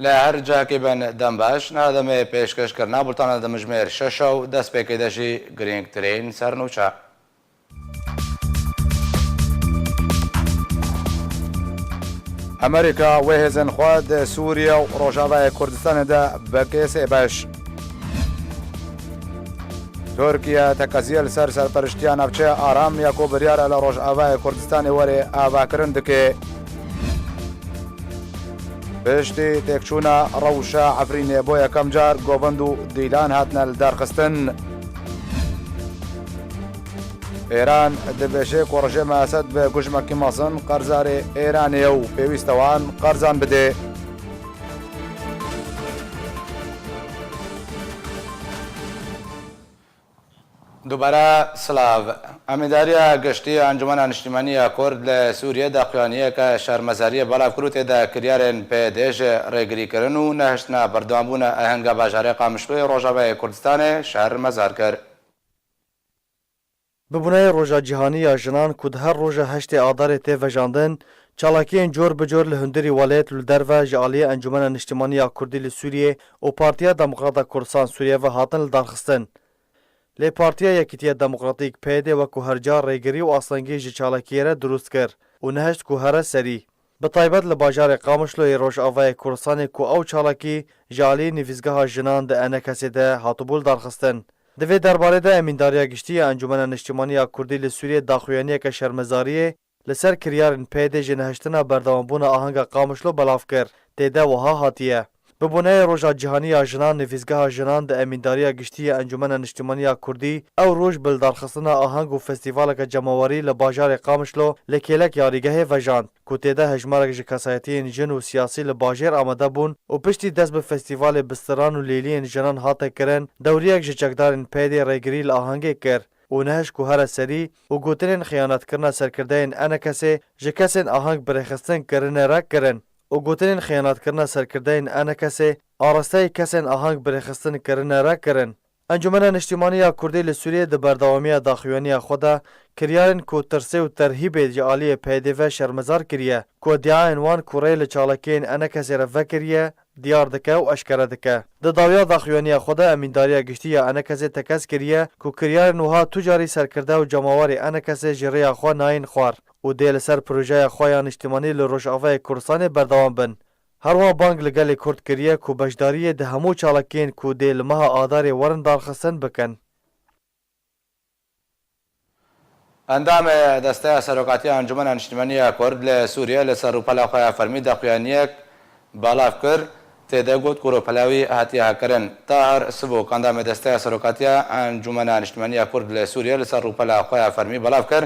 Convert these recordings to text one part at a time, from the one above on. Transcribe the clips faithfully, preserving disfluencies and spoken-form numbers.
Li her cihekê bin dem baş, niha demê pêşkêşkirina bultana dimijmêr şeş û destpêkê de jî girîngtirîn sernûçe. Amerîka wê hêzên xwe di Sûriye û Rojavayê Kurdistanê de bike sê beş. Tirkiye tekeziye li ser serperiştiya navçeya Aram ya ku biryar e li Rojavayê Kurdistanê were avakirin dike. Piştî têkçûna rewşa Efrînê bo yekem car govend û dîlan hatine lidarxistin. Îran dibêje ku rejîma Esed bi gujmekî mezin qerzarê Îranê ye û pêwîst e wan qerzan bide. Dubare silav. Amîdariya Giştî ya Encûmena Niştîmanî ya Kurd li Sûriyê daxuyaniyeke şermezariyê belav kir û tê de kiryarên P Y D ji rêgirîkirin û nehiştina berdewambûna ahenga bajarê Qamişloyê Rojavayê Kurdistanê şermezar kir. Bi bunayê Roja Cîhanî ya Jinan ku di her roja heştê Adarê tê vejandin, çalakiyên cor bi cor li hundirî welêt û li derve ji aliyê Encûmena Niştîmanî ya Kurdî li Sûriyê û Partiya Demokrata Kurdistan Sûriye ve hatin lidarxistin. Lê Partiya Yekîtiya Demokratîk, P Y D, wekû her car rêgirî û astengî ji çalakiyê re dirust kir û nehişt ku here serî. Bi taybet li bajarê Qamişlo yê Rojavayê Kurdistanê ku ew çalakî ji alî nivîsgeha jinan di E N K S'ê de hatibû lidarxistin. Di vê derbarê de Emîndariya Giştî ya Encûmena Niştîmanî ya Kurdî li Sûriyê daxuyaniyeke şermezariyê li ser kiryarên P Y D ji nehiştina berdewambûna ahenga Qamişlo belav kir. Tê de wiha hatiye. Bi boneyê Roja Cîhanî ya Jinan, Nivîsgeha Jinan di Emîndariya Giştî ya Encûmena Niştîmanî ya Kurdî ew roj bi lidarxistina aheng û festîvaleke cemawerî li bajarê Qamişlo li kêlek yarîgehê vejand, ku tê de hejmarek ji kesayetiyên jin û siyasî li bajêr amade bûn û piştî dest bi festîvalê bistiran û lêliyên jinan hate kirin, dewriyek ji çekdarên P Y D'ê rêgirî li ahengê kir û nehişt ku here serî û gotinên xiyanetkirina serkirdeyên E N K S'ê ji kesên aheng birêxistin kirine re kirin û gotinên xiyanetkirina serkirdeyên E N K S'ê arasteyê kesên aheng birêxistin kirine re kirin. Encûmena Niştîmanî ya Kurdî li Sûriyê di berdewamiya daxuyaniya xwe de kiryarên ku tirsê û terhîbê ji aliyê P Y D ve şermezar kiriye, ku îdiayên wan ku rê li çalakiyên E N K S'ê re vekiriye, diyar dike û eşkere dike. Di dawiya daxuyaniya xwe de Emîndariya Giştî ya E N K S'ê tekez kiriye ku kiryarên wiha tu carî serkirde û cemawerê E N K S'ê ji rêya xwe nayên xwar û dê li ser projeya xwe ya niştimanî li Rojavayê Kurdistanê berdewam bin. Her wiha bang li gelê Kurd kiriye ku beşdariyê di hemû çalakiyên ku dê li meha Adarê werin darxistin bikin. Endamê Desteya Serokatiya Encûmena Niştimanî ya Kurd li Sûriyê li ser rûpela xwe ya fermî daxuyaniyek belav kir. Tê de got ku rûpela wî hatiye hekkirin. Tahir Sivok, endamê Desteya Serokatiya Encûmena Niştimanî ya Kurd li Sûriyê li ser rûpela xwe ya fermî belav kir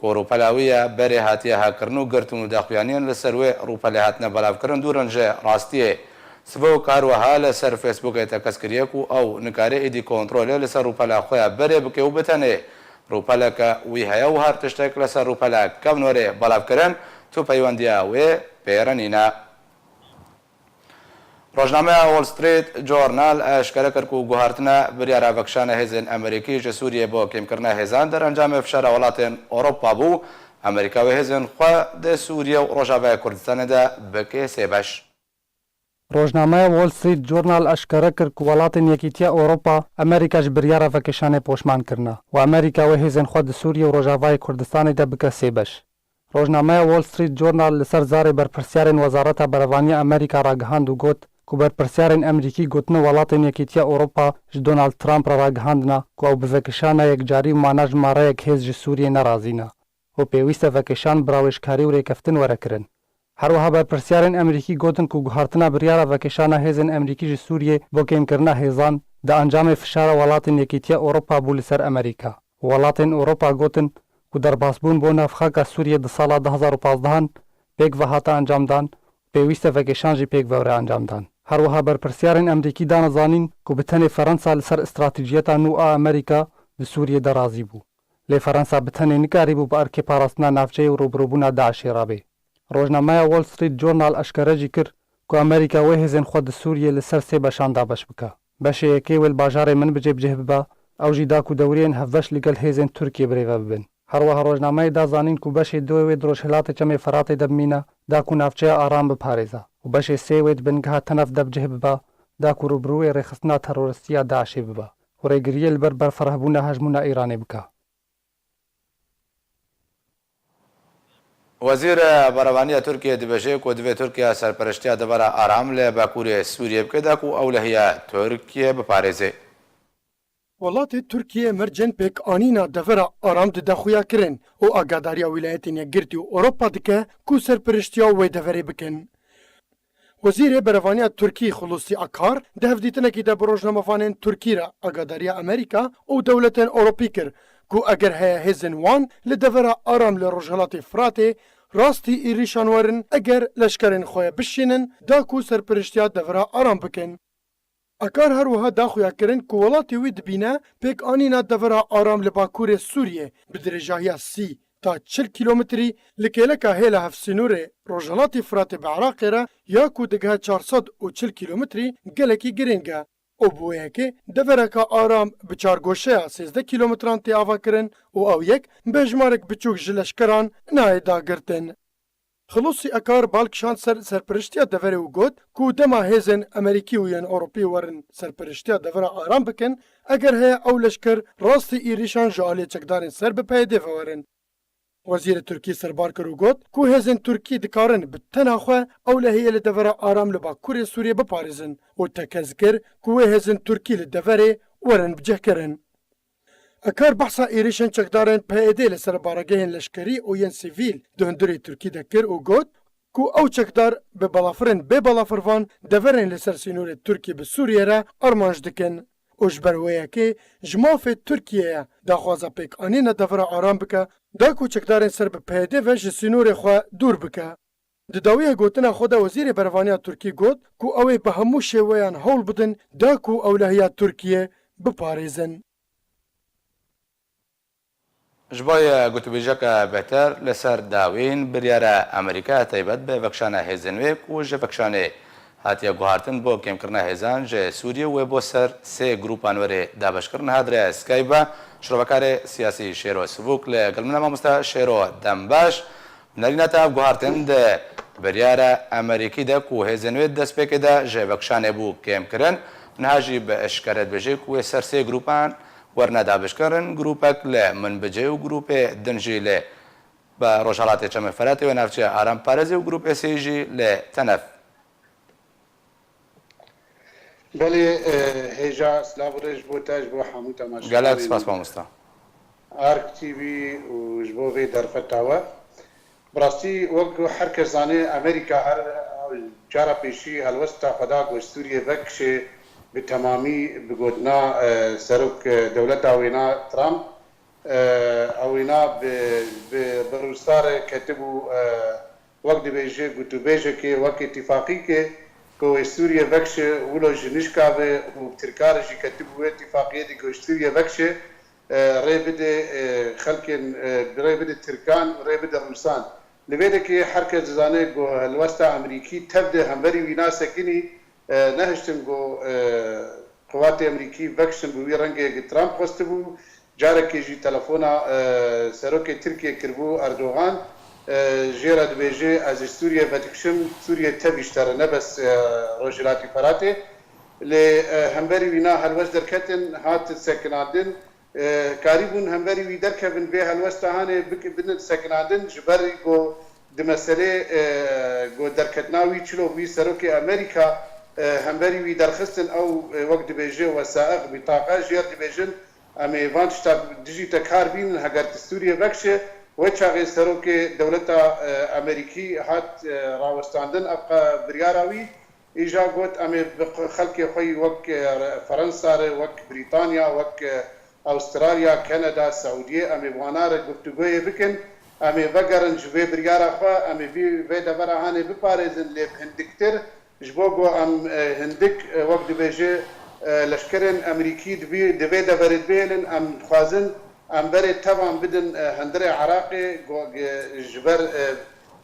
ku rûpela wî ye berê hatiye hekkirin û girtin û daxuyaniyên li ser wê rûpelê hatine belavkirin dûr in ji rastiyê. Sivok her wiha li ser Facebookê tekez kiriye ku ew nikare êdî kontrolê li ser rûpela xwe ya berê bike û bi tenê rûpeleke wî heye û her tiştek li ser rûpela kevnorê belavkirin tu peywendiya wê pê re nîne. Rojnameya Wall Street Journal eşkere kir ku guhartina biryara vekişana hêzên Amerîkî ji Sûriyê bo kêmkirina hêzan derencamê fişara welatên Ewropa bû. Amerîka wê hêzên xwe di Sûriye û Rojavayê Kurdistanê de bike sê beş. Rojnameya Wall Street Journal eşkere kir ku welatên Yekîtiya Ewropa Amerîka ji biryara vekişanê poşman kirine û Amerîka wê hêzên xwe di Sûriye û Rojavayê Kurdistanê de bike sê beş. Rojnameya Wall Street Journal li ser zarê berpirsiyarên Wezareta Berevaniya Amerîka ragihand û got ku berpirsiyarên Amerîkî gotine welatên Yekîtiya Ewropa ji Donald Trump re ragihandine ku ew bi vekişana yekcarî û mana ji mareyek hêz ji Sûriyê nerazî ne û pêwîst e vekişan bi rawêjkarî û rêkeftin were kirin. Her wiha berpirsiyarên Amerîkî gotin ku guhartina biryara vekişana hêzên Amerîkî ji Sûriyê bo kêmkirina hêzan di encamê fişara welatên Yekîtiya Ewropa bû li ser Amerîka. Welatên Ewropa gotin ku derbasbûn bo navxaka Sûriyê di sala du hazar û pazdeh an pêk ve hate encamdan, pêwîst e vekêşan jî pêk ve were encamdan. Her wiha berpirsiyarên Amerîkî dane zanîn ku bi tenê Ferensa li ser stratejiyeta nû a Amerîka di Sûriyê de razî bû. Lê Ferensa bi tenê nikarîbû bi erkê parastina navçeyê û rûbirûbûna DAIŞê re bê. Rojnameya Wall Street Journal eşkere jî kir ku Amerîka wê hêzên xwe di Sûriyê li ser sê beşan dabeş bike. Beşê yekê wê li bajarê Minbicê bi cih bibe, ew jî da ku dewriyên hevbeş li gel hêzên Tirkiyê birêve bibin. Her wiha rojnameyê da zanîn ku beşê duyê wê di rojhilatê Çemê Feratê de bimîne, da ku navçeya aram biparêze û beşê sê wê di bingeha Tenef de bi cih bibe, da ku rûbirûyê rêxistina teroristî ya DAIŞê bibe û rêgiriyê li ber berfirehbûna hejmûna Îranê bike. Wezîr Berevaniya Tirkiyê dibêje ku divê Tirkiye serperiştiya devera aram li Bakurê Sûriyê bike, da ku ewlehiya Tirkiyê biparêze. Welatê Tirkiyê mercên pêkanîna devera aram dide xuyakirin û agadariya Wîlayetên Yekgirtî û Ewropa dike ku serperiştiya wê deverê bikin. Wezîrê Berevaniya Tirkî Xulûsî Akar di hevdîtinekî de bi rojnamevanên Tirkî re agadariya Amerîka û dewletên Ewropî kir ku eger heye hêzên wan li devera aram li Rojhilatê Firatê rastî êrîşan werin, eger leşkerên xwe bişînin, da ku serperiştiya devera aram bikin. Akar her wiha da xuyakirin ku welatê wî dibîne pêkanîna devera aram li Bakurê Sûriyê bi dirêjahiya sî ta çil kîlometrî li kêleka hêla hevsînorê Rojhilatê Firatê bi Iraqê re ya ku digihe çar sed û çil kîlometrî gelekî girîng e û bi wê yekê devereka aram bi çargoşeya sêzdeh kîlometran tê avakirin û ew yek bi hejmarek biçûk ji leşkeran nayê dagirtin. Xilûsî Ekar bal kişand ser serperiştiya deverê û got ku dema hêzên Amerîkî û yên Ewropî werin serperiştiya devera aram bikin, eger heye ew leşker rastî êrîşan ji aliyê çekdarên ser bi PYD'ê ve werin. Wezîrê Tirkî serbar kir û got ku hêzên Tirkî dikarin bi tena xwe ewlehiyê li devera aram li Bakurê Sûriyê biparêzin û tekez kir ku wê hêzên Tirkî li deverê werin bicihkirin. Ekar behsa êrîşên çekdarên PYD'ê li ser baregehên leşkerî û yên sivîl di hundirê Tirkî de kir û got ku ew çekdar bi balafirên bê balafirvan deverên li ser sînorê Tirkî bi Sûriyê re armanc dikin û ji ber wê yekê ji mafê Tirkiyê ye daxwaza pêkanîna devera aram bike, da ku çekdarên ser bi PYD ve ji sînorê xwe dûr bike. Di dawiya gotina xwe de Wezîrê Berevaniya Tirkî got ku ew ê bi hemû şêweyan hewl bidin da ku ewlehiya Tirkiyê biparêzin. Ji bo gotûbêjeke bêhtir li ser dawîn, biryara Amerîka taybet bi vekişana hêzên wê ku ji vekişanê hatiye guhartin bo kêmkirina hêzan ji Sûriyê wê bo ser sê grûpan were dabeşkirin, hat rê Skype ve şirovekarê siyasî Şêro Sivûk. Li gel min e mamoste Şêro, dem baş. Nerîna te ev guhartin di biryara Amerîkî de ku hêzên wê di destpêkê de ji vekişanê bû kêmkirin, niha jî bi eşkere dibêje ku wê ser sê grûpan werine dabeşkirin, grûpek li Minbicê û grûpê din jî li bi Rojhelatê Çemê Feratê wê navçeya aramparêzê û grûpê sê jî li Tenef. Belê, e, hêja silav û rêz ji bo te, ji bo hemû temaşevanên Gelek spas mamosta. Ark T V û ji bo vê derfeta we. Bi rastî, wek ku her kes zane, Amerîka her cara pêşî helwesta xwe da ku ji Sûriyê vekişê, bi temamî bi gotina, e, serok, e, dewleta wêna Trump, e, ew wêna bi, bi, bi Rûsa re ketibû, e, wek dibêje gotûbêjekê, wek îtîfaqîkê ku wê Sûriye vekişe, wilo ji nişka ve û bi Tirka re jî ketibû wê îtîfaqiyê de ku ji Sûriye vekişe, e, rê bide, e, xelkên, e, rê bide Tirkan û rê bide Rûsan. Li vê dekê her kes dizane ku helwesta Amerîkî tev de hemberî wî nasekinî, e, nehiştin ku, e, qewatê Amerîkî vekişin bi wî rengê ku Trump xwestibû. Carekê jî telefona, e, serokê Tirkiyê kiribû Erdogan, e, jê re dibêje, ez ji Sûriye vedikişim, Sûriye tevî ji te re ne bes, e, Rojhilatî Feratê. Lê, e, hemberî wî na helwest derketin, hat sekinandin. E, karîbûn hemberî wî derkevin vê helwesta hanê bik-, bidin sekinandin, ji ber ku di meselê, e, ku derketina wî çilo wî serokê Amerîka, e, hemberî wî derxistin, ew, e, wek dibêje, wesaîq, bîtaqa, jê re dibêjin, em ê van tişta dijî te kar bînin, heger tu Sûriye vekişe, wê çaxê serokê dewleta, e, Amerîkî hat, e, rawestandin, ev qe-, biryara wî, Îja got, em ê bi xelkê xwe yî wek, e, Ferensa re, wek Brîtanya, wek, e, Awistralya, Kanada, Seûdiyê, em ê bi wana re guftûgoyê bikin, em ê vegerin ji vê biryara xwe, em ê vî, vê devera hanê biparêzin, lê bi hindiktir, ji bo ku em, e, hindik, e, wek dibêje, e, leşkerên Amerîkî di vî, di vê deverê bihêlin, em dixwazin, Em berê tevan bidin, e, hundirê Iraqê, go-, e, ji ber, e,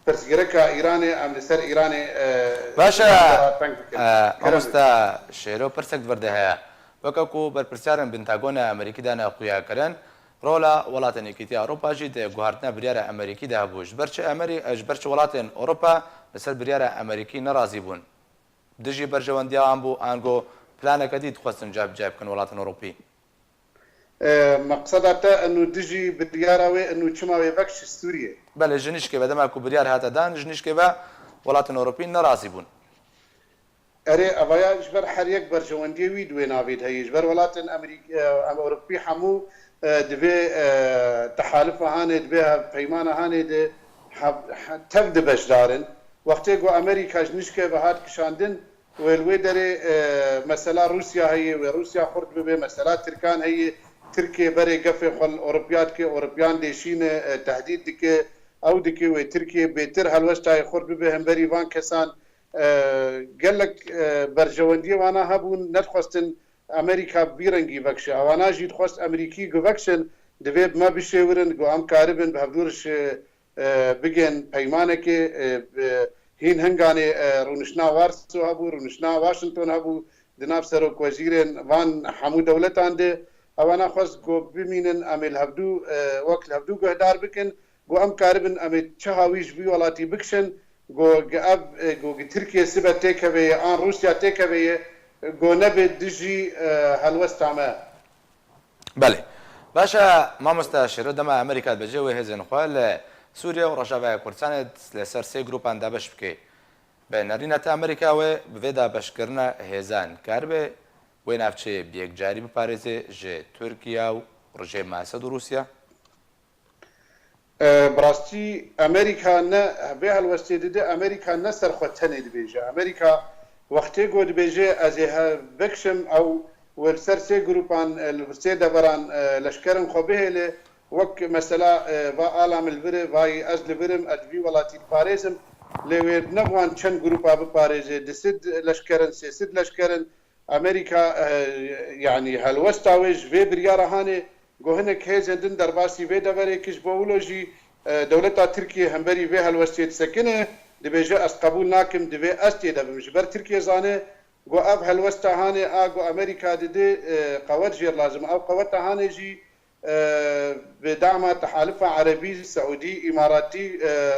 pirsgirêka Îranê, em li ser Îranê, e, Baş e, teng bikin. E, Kerem. Mamoste Şêro, pirsek di vir de heye. Weke ku berpirsiyarên Pentagona Amerîkî dane xuyakirin, Rola welatên Yekîtiya Ewropa jî di guhertina biryara Amerîkî de hebû. Ji ber çi Amerî-, ji ber çi welatên Ewropa li ser biryara Amerîkî nerazî bûn? Dijî berjewendiya wan bû, ango planeke dî dixwestin cebiceh bikin welatên Ewropî? E, meqseda te eno dijî biryara wê eno çima wê vekişî Sûriyê? Belê, ji nişkê ve, dema ku biryar hate dan, ji nişkê ve welatên Ewropî nerazî bûn. Erê, evaya ji ber her yek berjewendiyê wî di wê navê de heye. Ji ber welatên Amerîk-, e, em Ewropî hemû, e, di vê, e, tehalifa hanê, di vê hev-, peymana hanê de hev-, he-, tev di beşdar in. Wextê ku Amerîka ji nişkê ve hat kişandin, wê li wê derê, e, mesela Rûsya heye, wê Rûsya xurt bibe, mesela Tirkan heye, Tirkiye berê gefê xwe li Ewropiya dike, Ewropiyan dêşîne, e, tehdît dike, ew dike wê Tirkiye bêtir helwestayê xurt bibe hemberî van kesan. E, gelek, e, berjewendiyê wana hebûn, nedixwestin Amerîka bi vî rengî vekişe. Ewana jî dixwest Amerîkî ku vekişin, divê bi me bişêwirin ku em karibin bi hevdû re, e, bigên peymanekê, e, bi hîn hinganê, e, rûniştina Warsaw hebû, rûniştina Washington hebû, di nav serokwezîrên van hemû dewletan de. Ewana xwest ku bimînin, em ê li hevdû, e, wek li hevdû guhdar bikin. Ku em karibin em ê çi hawî ji vî welatî bikişin, ku gi ev, ku gi Tirkiye sibe têkeve ye an Rûsya têkeve ye, ku nebe dijî, e, helwesta me. Belê. Baş e, mamoste Şêro, dema Amerîka dibêje wê hêzên xwe li Sûriye û Rojavaya Kurdistanê li ser sê grûpan dabeş bike. Bi nerîna te Amerîka wê bi vê dabeşkirina hêzan karibe wê navçeyê bi yekcarî biparêze ji Tirkiye û rejîma Esed û Rûsya? E, bi rastî Amerîka ne, vê helwestê dide, Amerîka ne ser xwe tenê dibêje. Amerîka wextê ku dibêje ez ê he-, vekişim ew wê li ser sê grûpan, e, li sê deveran, e, leşkerên xwe bihêle, wek mesela, e, va ala min li vir e, vayî ez li vir im, ez vî welatî diparêzim, lê wê ne van çend grûpa biparêze, du sed leşkerin, sê sed leşkerin, Amerîka, e, yanî helwesta wê ji vê biryara hanê, ku hinek hêzên din derbasî vê deverê kir, ji bo wilo jî, e, dewleta Tirkiye hemberî vê helwestê disekine, dibêje ez qebûl nakim, divê ez tê de bim. Ji ber Tirkiye zane ku ev helwesta hanê a ku Amerîka dide, e, qewet jêr lazim e. Ew qeweta hanê jî e, bi dama Tehalifa Erebî, Seûdî, Îmaratî, e,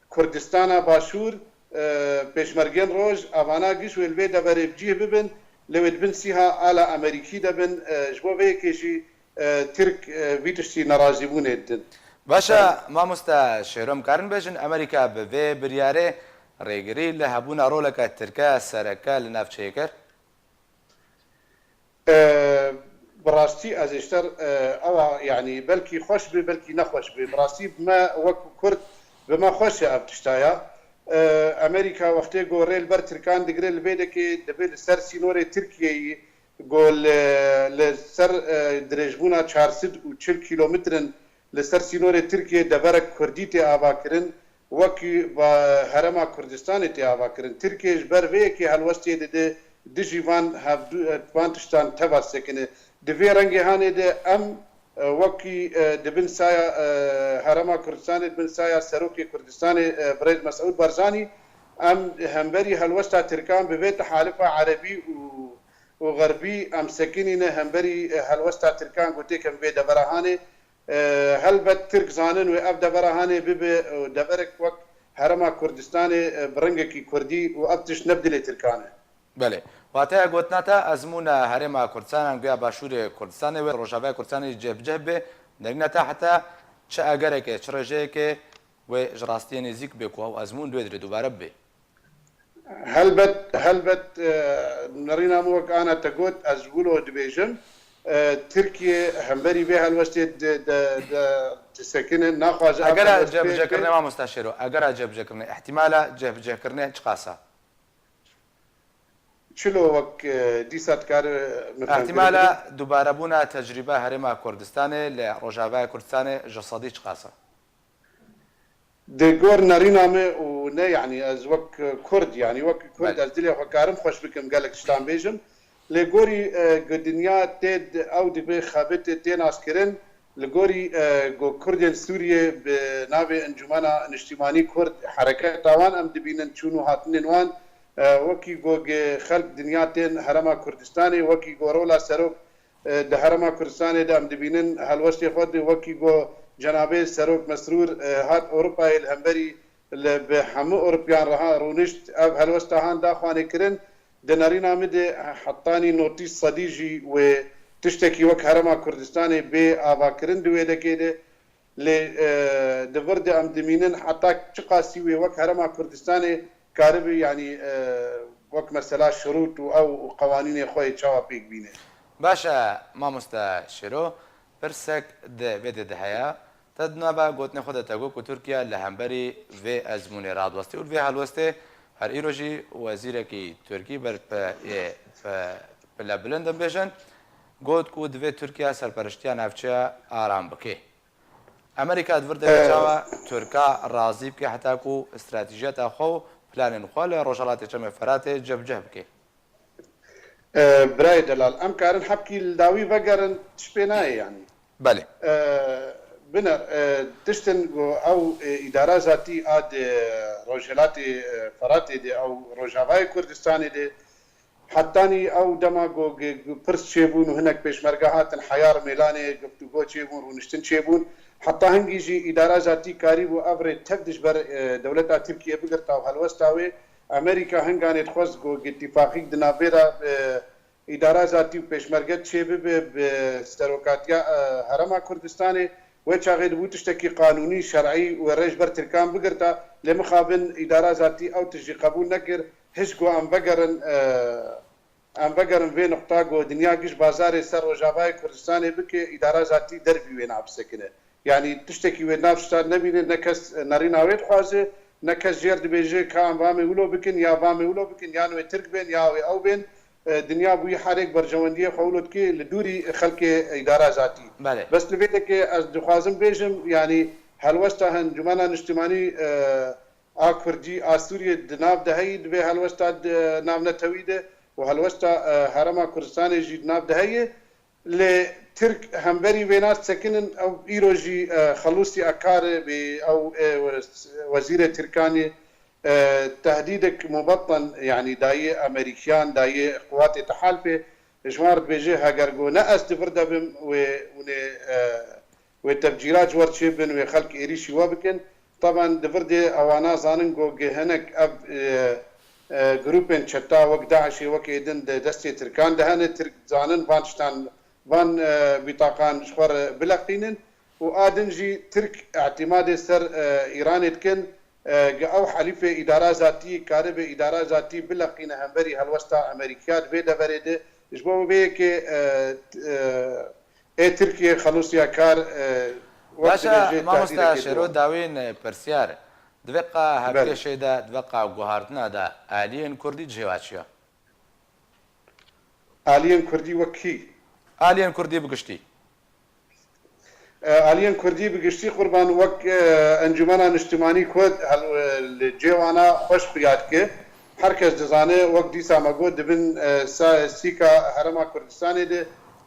Kurdistana Başûr, e, Pêşmergên Roj, evana giş wê li vê deverê bi cih bibin, lê wê di bin sîha ala Amerîkî de bin, e, ji bo vê yekê jî, e, Tirk, e, vî tiştî nerazîbûnê didin. Baş e, mamoste Şêro, em karin bêjin Amerîka bi vê biryarê rêgirî li hebûna roleke Tirke sereke li navçeyê kir? E, bi rastî ez ê ji te re, e, ewa, yanî belkî xweş be, belkî nexweş be. Bi rastî bi me wek Kurd, bi me xweş e ev tişta ya. E, Amerîka wextê ku rê li ber Tirkan digire, li vê dekê dibe li ser sînorê Tirkiyeyê, ku li, li ser, e, dirêjbûna çar sed û çil kîlometrin li ser sînorê Tirkiyê deverek Kurdî tê avakirin, wekî ba-, Herêma Kurdistanê tê avakirin. Tirkiye ji ber vê yekê helwestê dide dijî van hevdu-, van tiştan teva sekine. Di vê rengê hanê de em, e, wekî, e, di bin saya, e, Herêma Kurdistanê, di bin saya Serokê Kurdistanê, e, Birêz Mesûd Barzanî, em hemberî helwesta Tirkan bi vê tehalifa erebî û, û xerbî em sekinîne, hemberî, e, helwesta Tirkan ku têkin vê devera hanê. E, helbet Tirk zanin wê ev devera hanê bibe, e, deverek wek Herêma Kurdistanê, e, bi rengekî Kurdî û ev tişt ne bi dilê Tirkan e. Belê. Wateya gotina te ezmûna Herêma Kurdistanan guya Başûrê Kurdistanê wê Rojavaya Kurdistanê cih bi cih be, nerîna te heta çi egereke, çi rêjeyeke wê ji rastiyê nêzîk bê ku ew ezmûn di wê dirê dubare bibe? Helbet, helbet, e, nerîna min wek ana te got, ez wilo dibêjim, e, Tirkiye hemberî vê helwestê di, di, di, disekine, naxwaze ev Egera helwest pê cebicekirine, bike. Mamosta Şêro, egera cebicekirine, ihtimala cebicekirine çiqas e? Çilo wek, e, dîsa dikare min fem Ihtimala kiribe? Dubarebûna tecrîba Herêma Kurdistanê li Rojavaya Kurdistanê ji sedî çiqas e? Di gor nerîna me û ne, yanî ez wek Kurd, yanî wek Kurd Belê. ez dilê xwe karim xweş bikim gelek tiştan bêjim. Lê gorî, e, ku dinya tê di-, ew dibe xebitê tê naskirin, li gorî, e, ku Kurdên Sûriyê bi navê Encûmena Niştîmanî Kurd hereketa wan em dibînin çûn û hatinên wan, e, wekî ku gi xelk dinya tên Herêma Kurdistanê, wekî ku rola serok E, di Herêma Kurdistanê de em dibînin helwestê xwe di wekî ku cenabê Serok Mesrûr, e, hat Ewropayê li hemberî li, bi hemû Ewropiyan re ha rûnişt. Ev helwesta han da xwanê kirin. Di nerîna min de hetanî notîs sedî jî wê tiştekî wek Herêma Kurdistanê bê avakirin di wê dekê de. Lê, e, di vir de em dimînin heta çiqasî wê wek Herêma Kurdistanê karibe, yanî, e, wek mesela şirût û ew qewanînê xwe yê çawa pêk bîne. Baş e, mamoste Şêro, pirsek di vê de de heye. Te di nava gotinê xwe de te got ku Tirkiye li hemberî vê ezmûnê radwestî û li vê helwestê her îro jî wezîrekî Tirkî ber pi-, yê pi-, pile bilind dibêjin, got ku divê Tirkiye serperiştiya navçeya aram bike. Amerîka di vir de çawa Tirka razî bike heta ku stratejiyeta xwe û planên xwe li Rojhelatê Çemê Feratê cebceh bike? E, birayê delal, em karin hepkî li dawî vegerin, tişt pê nayê yanî. Belê. E, biner, e, tiştin ku ew, e, îdara zatî a di Rojhelatê, e, Feratê de ew Rojavayê Kurdistanê de hetanî ew dema ku ge-, ge-, pirs çêbûn û hinek pêşmerge hatin heyar mêlanê, guftûgo çêbûn, rûniştin çêbûn. Heta hingî jî îdara zatî karîbû ev rê tev dijber, e, dewleta Tirkiye bigirta û helwesta wê. Amerîka hinganê dixwest ku îtîfaqîk di navbêra, e, îdara zatî û pêşmerge çêbibe bi serokatiya, e, Herêma Kurdistanê. Wê çaxê dibû tiştekî qanûnî, şer'î wê rê ji ber Tirkan bigirta. Lê mixabin îdara zatî ew tişt jî qebûl nekir. Hişk ku em vegerin, e, em vegerin vê nuqta ku dinya giş bazarê ser Rojavayê Kurdistanê bike, îdara zatî derbî wê nabisekine. Yanî tiştekî wê nav şta nebîne, ne kes nerîna wê dixwaze, ne kes jêr dibêje ka em va me wilo bikin, ya va me wilo bikin, yan wê Tirk bên, ya wê ew bên. E, dinya bûyî herêk berjewendiyê xwe wilo dike li dûrî xelkê îdara zatî. Belê. Bes li vê dekê ez dixwazim bêjim, yanî helwesta Encûmena Niştimanî, e, a Kurdî a Sûriyê di nav de heyî, divê helwesta di navnetewî de û helwesta, e, Herêma Kurdistanê jî di nav de heye. Lê Tirk hemberî vê nas sekinin, ew îro jî, e, Xelûsî Akar e, bê ew, e, wez-, wezîrê Tirkanê, e, tehdîdek mubeten, yanî dayê Amerîkiyan, dayê quwatê tehalifê, ji wan re dibêje, heger ku ne ez di vir de bim, wê hûn ê, e, wê tefcîrat ji we re çêbin, wê xelk êrîşî we bikin. Taban di vir de ewana zanin ku gi hinek ev, e, e, grûpên çeta wek DAIŞê wekê din di destê Tirkan de hene. Tirk zanin van tiştan, van, e, bîtaqan ji xwe re bileqînin û a din jî Tirk îtîmadê ser, e, Îranê dikin, e, gi ew helîfê îdara zatî karibe îdara zatî bileqîne hemberî helwesta Amerîkiya di vê deverê de. Ji bo vê yekê, e, e, Ê Tirkiyê Xelûsî Akar, e, wek Baş e, dibêje mamoste tahdîrekê Şêro, diwa. Dawîn, e, pirsiyar. Di vê qa Belê. hevkêşê de, di vê qa guhartina de aliyên Kurdî cihê we çi ye? Aliyên Kurdî wek kî? Aliyên Kurdî bi giştî. E, aliyên Kurdî bi giştî qurban wek, e, Encûmena Niştimanî Kurd hel, e, li cê wana xweş xuya dike. Her kes dizane, wek dîsa me got, di bin, e, sa-, sîka Herêma Kurdistanê de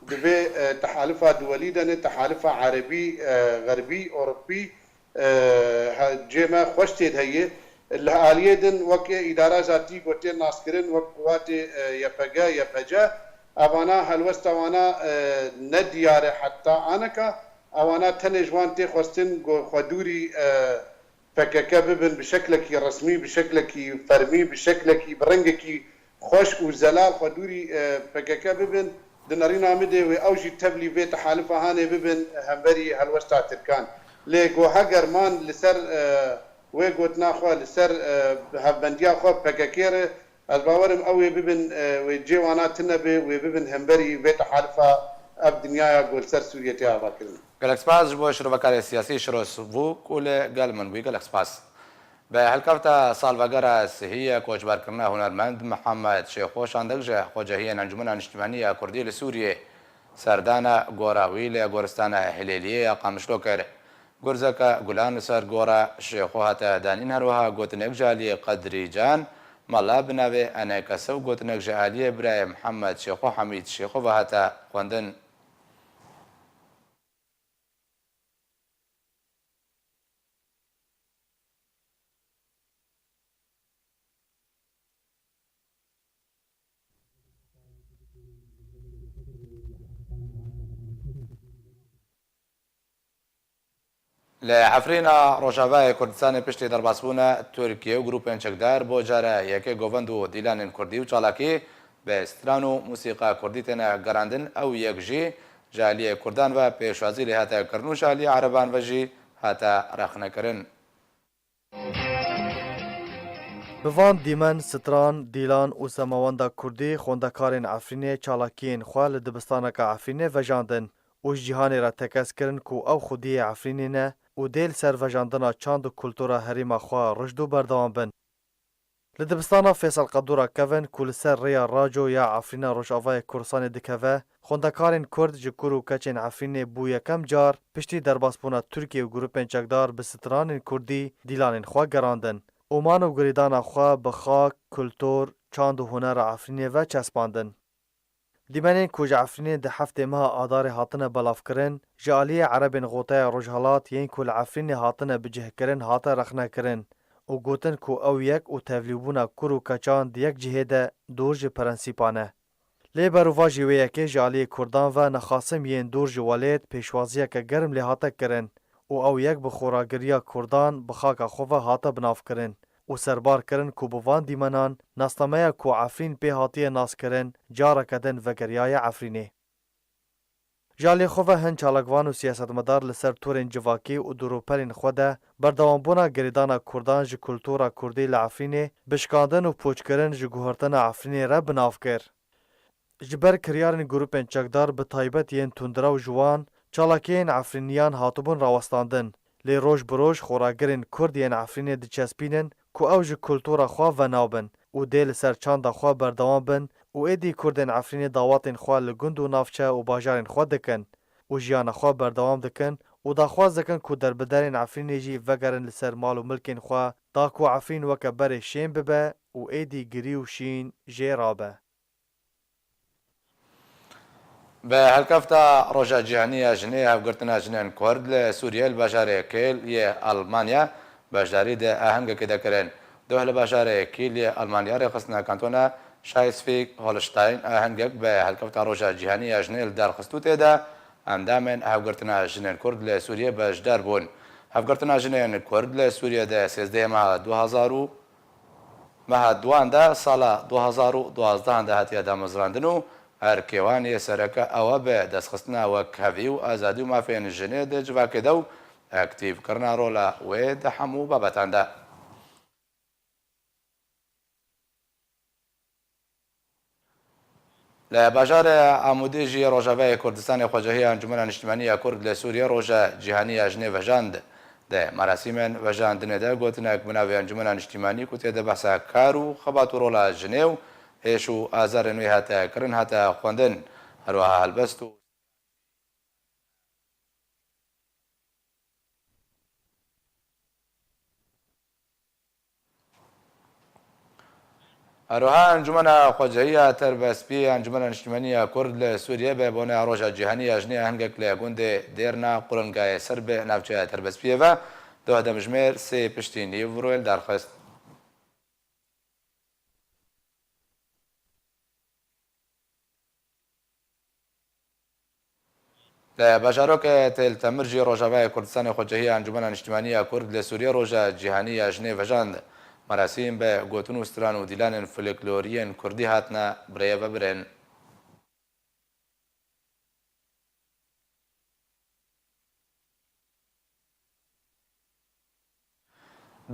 divê, e, tehalifa duwelî de ne, tehalifa erebî, e, xerbî, ewropî, e, he-, cê me xweş tê de heye. Li aliyê din weke îdara zatî ku tê naskirin wek quwatê, e, Y P G, Y P C, evana helwesta wana, e, ne diyar e heta aneka. Ewana tenê ji wan tê xwestin ku xwe dûrî, e, P K K bibin bi şeklekî resmî, bi şeklekî fermî, bi şeklekî, bi rengekî xweş û zelal xwe dûrî, e, P K K bibin. Di nerîna min de wê ew jî tevlî vê tehalifa hanê bibin hemberî helwesta Tirkan. Lê ku heger man li ser, e, wê gotina xwe, li ser, e, hevbendiya xwe P K K re, ez bawer im ew wê bibin, e, wê cê wana tune be, wê bibin hemberî vê tehalifa ev dinyaya ku li ser Sûriyê tê avakirin. Gelek spas ji bo şirovekarê siyasî Şiro Sivû ku li gel min bû. Gelek spas. Bi helkefta salvegera sihî ya koçberkirina hunermend Mihemed Şêxo şandek ji xwecehiyên Encûmena Niştimanî ya Kurdî li Sûriyê, serdana gora wî li goristana Hilêliyê ya Qamişlo kir. Gurzeke gulan li ser gora Şêxo hate danîn, her wiha gotinek ji aliyê Qedrî Can Mela bi navê Enekese û gotinek ji aliyê birayê Mihemed Şêxo Hemîd Şêxo ve hate xwendin. Li Efrîna Rojavayê Kurdistanê piştî derbasbûna Tirkiye û grûpên çekdar bo cara yekê govend û dîlanên kurdî û çalakî bi stran û musîqa kurdî têne gerandin, ew yek jî ji aliyê kurdan ve pêşwazî lê hate kirin û ji aliyê ereban ve jî hate rexnekirin. Bi van dîmen, stran, dîlan û semawenda kurdî xwendekarên Efrînê çalakiyên xwe li dibistaneke Efrînê vejandin û ji cîhanê re tekez kirin ku ew xwediyê Efrînê ne û dê li ser vejandina çand û kultura herêma xwe rijd û berdewam bin. Li dibistana Fêsal Qedûra kevin ku li ser rêya Raco ya Efrîna Rojavayê Kurdistanê dikeve, xwendekarên Kurd ji kur û keçên Efrînê bû yekem car piştî derbasbûna Tirkiye û grûpên çekdar bi stranên Kurdî dîlanên xwe gerandin û man û girêdana xwe bi xak, kultur, çand û hunera Efrînê ve çespandin. Dîmenên ku ji Efrînê di heftê meha Adarê hatine belavkirin, ji aliyê Erebên Xoteya Rojhelat yên ku li Efrînê hatine bicihkirin hate rexnekirin û gotin ku ew yek û tevlîbûna kur û keçan di yek cihê de dûr ji prensîpan e. Lê berovajî wê yekê ji aliyê kurdan ve nexasim yên dûr ji welêt pêşwaziyeke germ lê hate kirin û ew yek bi xoragiriya kurdan bi xaka xwe ve hate binavkirin û serbar kirin ku bi van dîmenan nasnameya ku Efrîn pê hatiye naskirin careke din vegeriyaye Efrînê. Ji aliyê xwe ve hin çalakvan û siyasetmedar li ser torên civakî û dûrûperên xwe de berdewambûna girêdana kurdan ji kultura kurdî li Efrînê bi şikandin û pûçkirin ji guhertina Efrînê re bi nav kir. Ji ber kiryarên grûpên çekdar, bi taybet yên tundrew ji wan, çalakiyên Efrîniyan hatibûn rawestandin. Lê roj bi roj xoragirên Kurd yên Efrînê diçespînin ku ew ji kultura xwe venabin û dê li ser çanda xwe berdewam bin û êdî Kurdên Efrînê dawetên xwe li gund û navçe û bajarên xwe dikin û jiyana xwe berdewam dikin û daxwaz dikin ku derbiderên Efrînê jî vegerin li ser mal û milkên xwe, da ku Efrîn weke berê şên bibe û êdî girî û şîn jê rabe. Bi helkefta Roja Cîhanî ya Jinê, Hevgirtina Jinên Kurd li Sûriyê li bajarê Kiel yê Almanya beşdarî di ahengekê de kirin. Doh li bajarê Kiel yê Almanya rêxistina kantona Schleswig-Holstein ahengek bi helkefta Roja Cîhanî ya Jinê li dar xist û tê de endamên Hevgirtina Jinên Kurd li Sûriyê beşdar bûn. Hevgirtina Jinên Kurd li Sûriyê di sêzdehê meha du hezar û Meha duan de sala du hezar û duwazdeh de hatiye damezrandin û erkê wan yê sereke ew e bi destxistina wekhevî û azadî û mafên jinê di civakê de û aktîvkirina rola wê di hemû babetan de. Li bajarê Amûdê jî Rojavayê Kurdistanê xwecehiya Encûmena Niştimanî ya Kurd li Sûriyê Roja Cîhanî ya Jinê vejand. Di merasîmên vejandinê de gotinek bi navê Encûmena Niştimanî ku tê de behsa kar û xebat û rola jinê û êş û azarên wê hate kirin hate xwendin. Her wiha helbest û Her wiha Encûmena Xwecihî ya Terbestbî, Encûmena Niştimanî ya Kurd li Sûriyê bi boneya Roja Cîhanî ya Jinê hingek li gundê Dêrna Qulingayê ser bi navçeya Terbestbiyê ve doh demjimêr sê piştî nîv rûyê li dar xist. Li bajarokê Tel Temir jî Rojavayê Kurdistanê xwecihî ya Encûmena Niştimanî ya Kurd li Sûriyê Roja Cîhanî ya Jinê vejand. Merasîm bi gotin û stran û dîlanên folklorî yên kurdî hatine birêvebirin.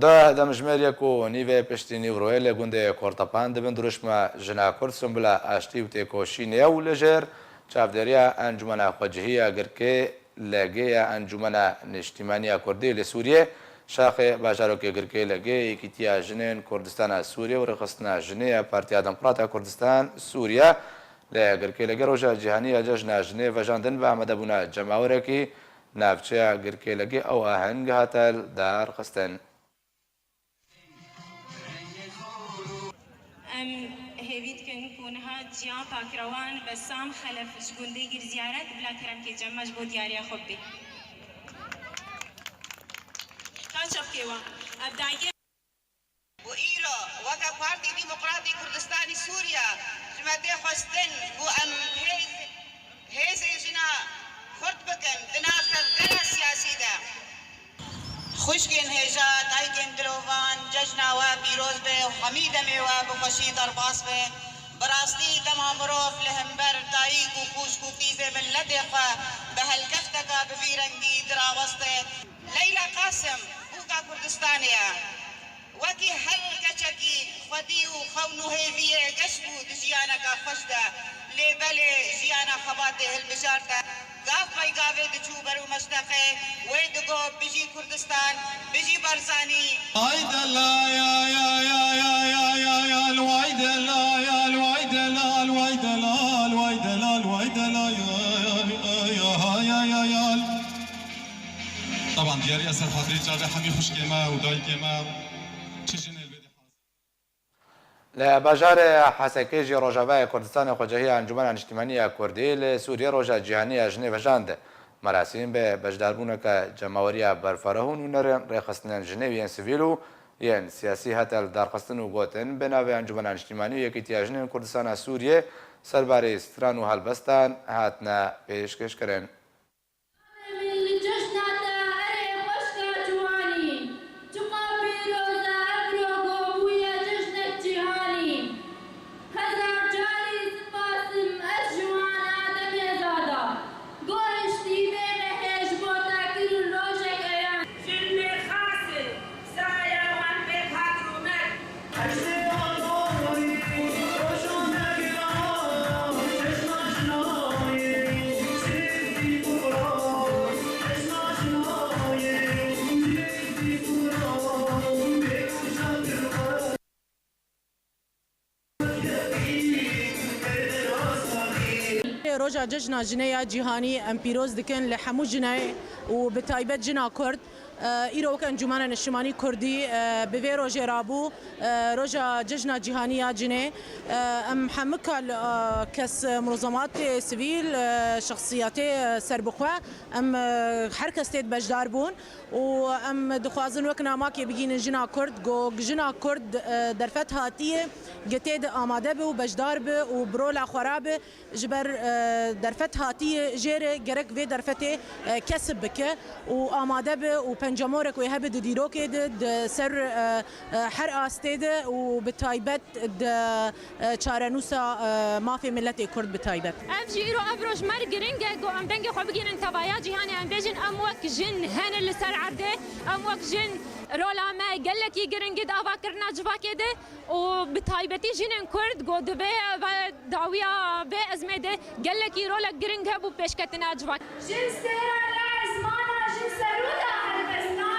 Deh demjimêr yek û nîvê piştî nîvroyê li gundê Kortepan di bin dirûşma Jina Kurd Sumbula Aştî û Têkoşînê û li jêr çavdêriya Encûmena Xwecihî ya Girkê Legê ya Encûmena Niştîmanî ya Kurdî li Sûriyê, şaxê bajarokê Girkê Legê Yekîtiya Jinên Kurdistana Sûriyê û Rêxistina Jinê ya Partiya Demokrat a Kurdistan Sûriye, li Girkê Legê Roja Cîhanî ya Cejna Jinê vejandin bi amadebûna cemawerekî navçeya Girkê Legê ew aheng hate darxistin. Em hêvî dikin ku niha Cihan Pakrewan, Bessam Xelef ji gundê Girziyaret bila keremkê cem me ji bo diyariya xwe bibê. Ka çepkê wan. Ev dayikê. Û îro weke Partî Demokratî Kurdistanî Sûriye ji me tê xwestin ku em hêz, hêzên jina xurt bikin di nav tevgera siyasî de. Jina we pîroz be û hemî demê we bi xweşî derbas be. Bi rastî dema mirov li hember dayik û xwişk û tîzê miletê xwe bi helkefteka bi vî rengî diraweste. Leyla Qasim, bûka Kurdistanê ye. Wekî her keçekî xwedî û xewn û hêviyê geş bû di jiyaneka xweş de. Lê belê jiyana xebatê hilbijarte. Gav pey gavê diçû ber û meşteqê wê digot, "Bijî Kurdistan, bijî Barzanî." Ay delal, ya, ya, ya, ya, ya, ya, ya, vay delal, ya, vay delal, vay delal, vay delal, vay delal, ya, ya, ya, ya, ya, ya, ya. Taban diyariya ser xatirî çavê hemî xwişkê me û dayikê me, çi jinê li vê dê hazir. Li bajarê Hesekê jî Rojavayê Kurdistanê xwecehiya Encûmena Niştimanî ya Kurdî li Sûriyê Roja Cîhanî ya Jinê vejand. Merasîm bi beşdarbûneke cemaweriya berfereh û nûnerên rêxistinên jinê û yên sivîl û yên siyasî hate lidarxistin û gotin, bi navê Encûmena Niştimanî û Yekîtiya Jinên Kurdistana Sûriyê serbarê stran û helbestan hatine pêşkêşkirin. Min li cejna te erê xweşka ciwanî, çiqa pîroz e evro ku bûye cejnek cîhanî. Hezar carî spas dikim ez ji wan Ademê Zada, ku hiştî vê mehê ji bo te kirin rojek eyan. Jin mêrxas in, saya wan pêk hat rûmet. Roja Cejna Jinê ya Cîhanî em pîroz dikin li hemû jinê û bi taybet jina Kurd. E, îro wek Encûmena Niştimanî Kurdî, e, bi vê rojê rabû, e, Roja Cejna Cîhanî ya Jinê. E, em hemika li, e, kes, e, munezematê sivîl, e, şexsiyetê, e, serbixwe, em, e, her kes tê de beşdar bûn û em dixwazin wek namakê bigînin jina Kurd, ku jina Kurd, e, derfet hatiye, gi tê de amade be û beşdar be û bi rola xwe rabe. Ji ber, e, derfet hatiye jê re gerek vê derfetê, e, kesb bike û amade be û pencemorek wê hebe di dîrokê de, di ser, e, e, her astê de û bi taybet di, e, çarenûsa, e, mafê miletê Kurd bi taybet. Ev jî îro ev roj me re giring e ku em dengê xwe bigihînin tevaya cîhanê, em bêjin em wek jin hene li ser erdê, em wek jin rola me gelekî giring e di avakirina civakê de. Û bi taybetî jinên Kurd ku di vê ve dawiya vê ezmê de gelekî rolek giring hebû pêşketina civakê. Jin stêra lez mana jin serûda helbestana.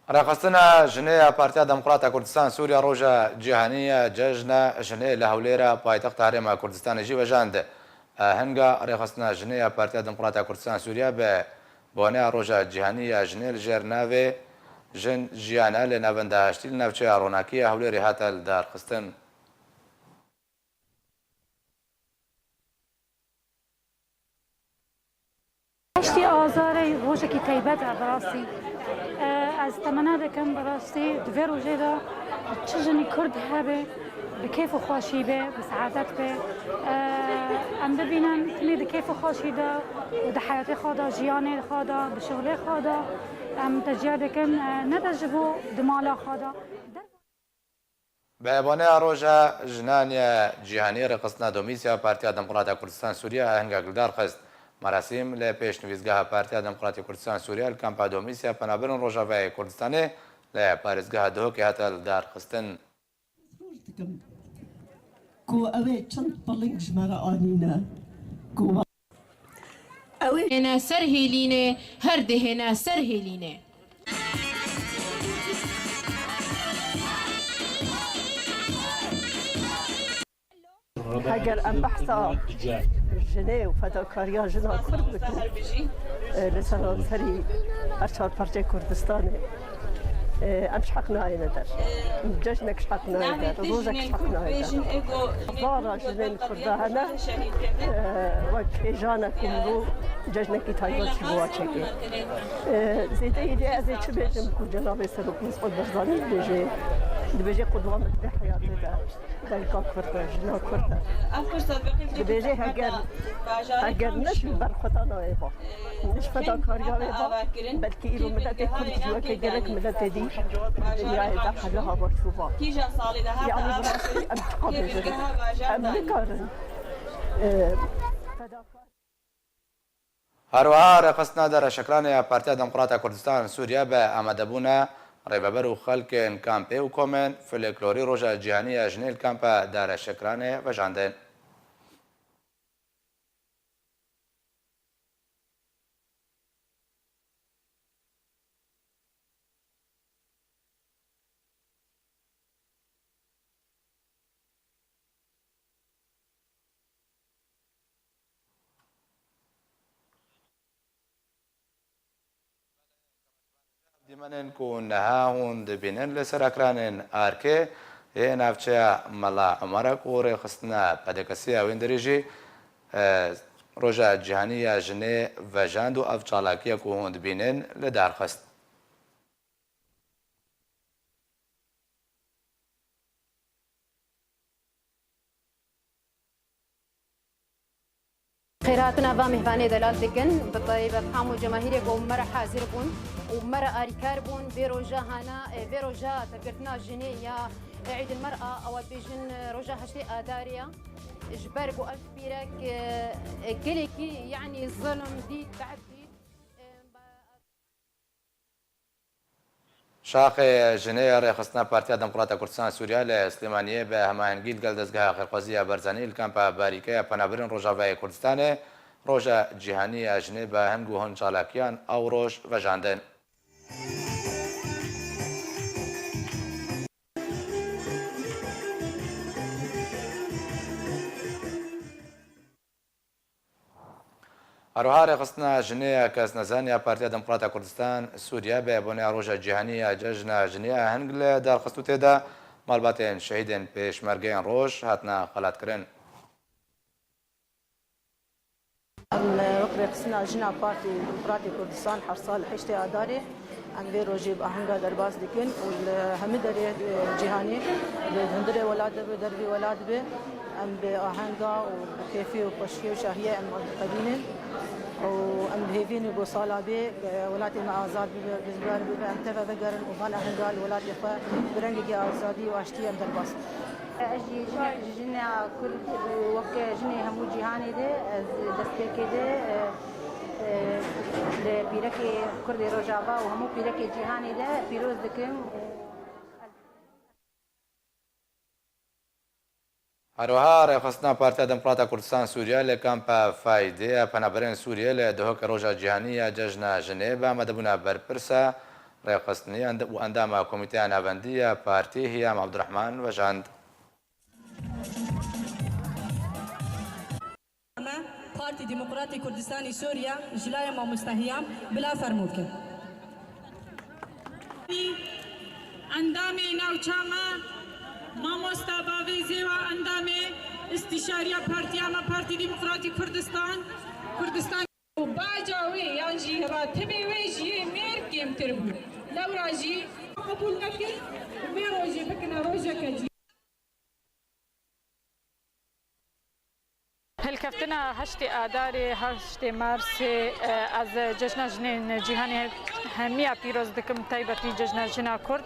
Rêxistina Jinê ya Partiya Demokrata Kurdistan Sûriya Roja Cîhanî ya Cejna Jinê li Hewlêra paytexta Herêma Kurdistanê jî vejand. Ahenga Rêxistina Jinê ya Partiya Demokrata Kurdistan Sûriya bi boneya Roja Cîhanî ya Jinê li jêr navê Jin Jiyane li Navenda Hiştî li navçeya Ronakî ya Hewlêrê hate lidarxistin. Heştê Azarê rojekî taybet e bi rastî. E, ez temena dikim bi rastî di vê rojê de çi jinî Kurd hebe, bi kêf û xweşî be, bi seadet be. E, em bibînin timî di kêf û xweşî de û di heyatê xwe de, jiyanê xwe de, di şixulê xwe de. Em tecîya dikin, e, ne de ji bo di mala xwe de. Bi boneya Roja Jinan ya Cîhanî, Rêxistina Domîs ya Partiya Demokrata Kurdistan Sûriye ahengek li dar xist. Merasîm li pêşnivîsgeha Partiya Demokratî Kurdistan Sûriye li Kampa Domîs ya Penaberin Rojavayê Kurdistanê li parêzgeha Duhokê hate li dar xistin. Hêvî dikim ku ew ê çend piling ji me re anîne, ku Ew ê hêne ser hêlînê, her dihêne ser hêlînê. Heger em behsa jinê û fedakariya jina Kurd bikin, e, li seranserî her çar parçeyê Kurdistanê, e, em ji heq nayêne der. Cejnek ji heq nayê der, rojek ji heq nayê der. Hezara jinên Kurda hene, e, wek hêjanek û mirov cejnekî taybet ji bo wan çekê. E, zêdeyî lê ez ê çi bêjim ku cenabê Serok Mesûd Barzanî dibêje, Dibêje qudwa min di heyatê de belka Kurd e, jina Kurd e. Ev firsat bi qîf Dibêje heger, heger ne ji ber xwe da nayê ba. Ne ji fedakariya wê ba. Belkî îro miletê Kurd jî weke gelek miletê dî di dinyayê de hela hava çû ba. Yanî bi rastî em çiqa bêjin. Em nikarin. E, fedakar Her wiha rêxistina dareşekiranê ya Partiya Demokrata Kurdistan Sûriye bi amadebûna rêveber û xelkên kampê û komên folklorî Roja Cîhanî ya Jinê li kampa dareşekiranê vejandin. Dîmenên ku niha hûn dibînin li ser ekranên arkê yê navçeya Mela Omer e ku rêxistina P D K S ya wînderî jî, e, Roja Cîhanî ya Jinê vejand û ev çalakiye ku hûn dibînin li dar xist. Xêrhatina va mêvanê delal dikin, bi taybet hemû cemahîrê ku me re hazir bûn û me re alîkar bûn. Vê roja hana, e, vê roja tevgirtina jinê ya, e, Îdil Mer'a, ew dibêjin, e, roja heştê Adarê ya. Ji ber ku ev pîrek, e, e, gelekî, yanî, zilm dît, te'b dît, e, Şaxê Jinê ya Rêxistina Partiya Demokrata Kurdistan Sûriye li Silêmaniyê bi hemahengî li gel Dezgeha Xêrxwazî ya Barzanî li Kampa Barîke ya Penaberên Rojavayê Kurdistanê Roja Cîhanî ya Jinê bi hing û hin çalakiyan ew roj vejandin. Her wiha rêxistina jinê ya kesnezan ya Partiya Demokrata Kurdistan Sûriye bi boneya Roja Cîhanî ya Cejna Jinê ya hing li dar xist û tê de malbatên şehîdên pêşmergeyên roj hatine xelatkirin. Em wek rêxistina jina Partî Demokratê Kurdistan her sal heştê Adarê em vê rojê bi ahenga derbas dikin û li hemî derê, e, cîhanê, li hundirê welat de be, dervî welat be, em bi ahenga û bi kêfê û xweşiyê û şahiyê em diqedînin û em bi hêvî ne ku sala bê, e, welatê me azad bibe, rizgar bibe, em teve vegerin û van ahenga li welatê xwe bi rengekî azadî û aştiyê em derbas bikin. Ez jî ji jina Kurd û wek jinê hemû cîhanê de ez destpêkê de, e, e, li pîrekê Kurdê Rojava û hemû pîrekê cîhanê de pîroz dikim. Her wiha rêxistina Partiya Demokrata Kurdistan Sûriye li Kampa Faydê ya Penaberên Sûriye li Duhokê Roja Cîhanî ya Cejna Jinê bi amadebûna berpirsa rêxistinî û endama Komîteya Navendî ya Partî Hiyam Abdurrahman vejand. Me Partî Demokratî Kurdistanî Sûriye ji layê mamoste Hiyam bila fermo bikin. Endamê navça me, mamoste Bavê Zêwa, endamê îstîşariya partiya me, Partî Demokratî Kurdistan, Kurdistan. Û baca wê yan jî ratibê wê ji yê mêr kêmtir bû. Lewra jî qebûl nekir û vê rojê bikine rojeke cî. Hilkeftina heştê Adarê, heştê Mersê, e, ez Cejna Jinên Cîhanê hemiya pîroz dikim, taybetî Cejna Jina Kurd.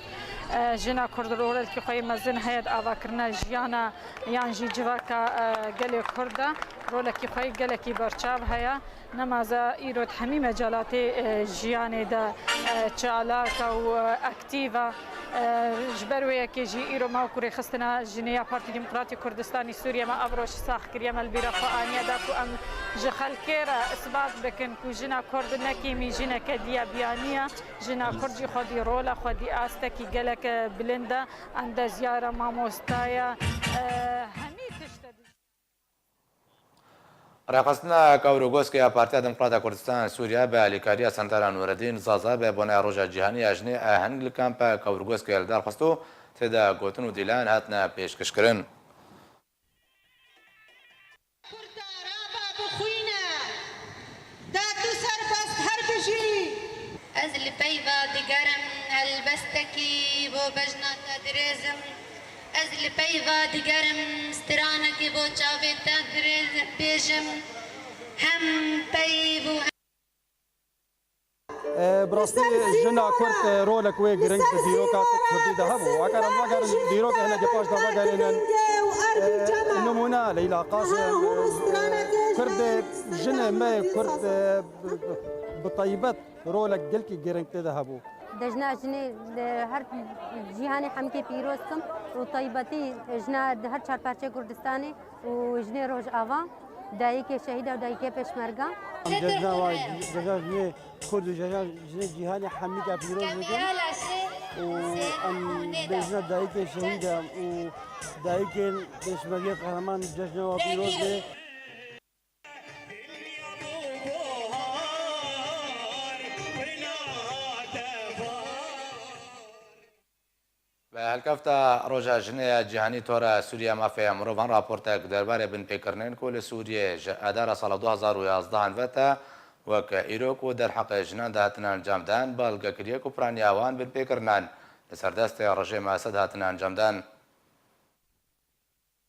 E, jina Kurd rolekî xwe yê mezin heye di avakirina jiyana yan jî civaka, e, gelê Kurd de. Rolekî xwe yê gelekî berçav heye. Nemaze îro di hemî mecalatê, e, jiyanê de, e, çalak e û, e, aktîv e. E, ji ber wê yekê jî îro me wekû rêxistina jinê ya Partî Demokratî Kurdistanî Sûriye me ev roj sax kiriye, me li bîra xwe aniye da ku em ji xelkê re isbat bikin ku jina Kurd ne kêmî jineke diya biyanî ye. Jina Kurd jî xwedî rol e, xwedî astekî gelek, e, bilind e, endezyar e, mamosta ye, e, hemî tişt e. Rêxistina Kawir û Goskê ya Partiya Demokrata Kurdistan Sûriye bi alîkariya Sendera Nureddin Zaza bi boneya Roja Cîhanî ya Jinê a hing li kampa Kawir û Goskê li dar xist û tê de gotin û dîlan hatine pêşkêşkirin. Kurda rava bi xwîne, dad û serbest her bijî. Ez li peyva digerim Helbestekî bo bejna te dirêzim, ez li peyva digerim, stranekî bo çavê te dirêzim, bêjim, hem peyv û E, bi rastî jina Kurd, e, rolek wê giring di dîroka Kurdî de hebû. Eger em vegerin dîrokê hinekî paş de vegerînin, e, nimûne Leyla Qasim, e, Kurdê, jinê me Kurd, e, bi, bi, bi taybet rolek gelkî giring tê de hebû. Dejna jinê li her cîhanê hemkê pîroz kim û taybetî jina di her çar parçeyê Kurdistanê û jinê Rojava, dayikê şehîd e û dayikê pêşmerge. Em cejna wa, cejna jinê Kurd û cejna jinê cîhanê hemî ke pîroz bikin û em bêjina dayikê şehîd e û dayikên pêşmergê qehreman cejna wa pîroz bê. Bi helkefta Roja Jinê ya Cîhanî, Tora Sûriye Mafê Mirovan raportek derbarê binpêkirinên ku li Sûriyê ji Adara sala du hazar û yazdeh ve te wek îro ku derheqê jinan de hatine encamdan, belge kiriye ku piraniya wan binpêkirinan li ser destê rejêma Esed hatine encamdan.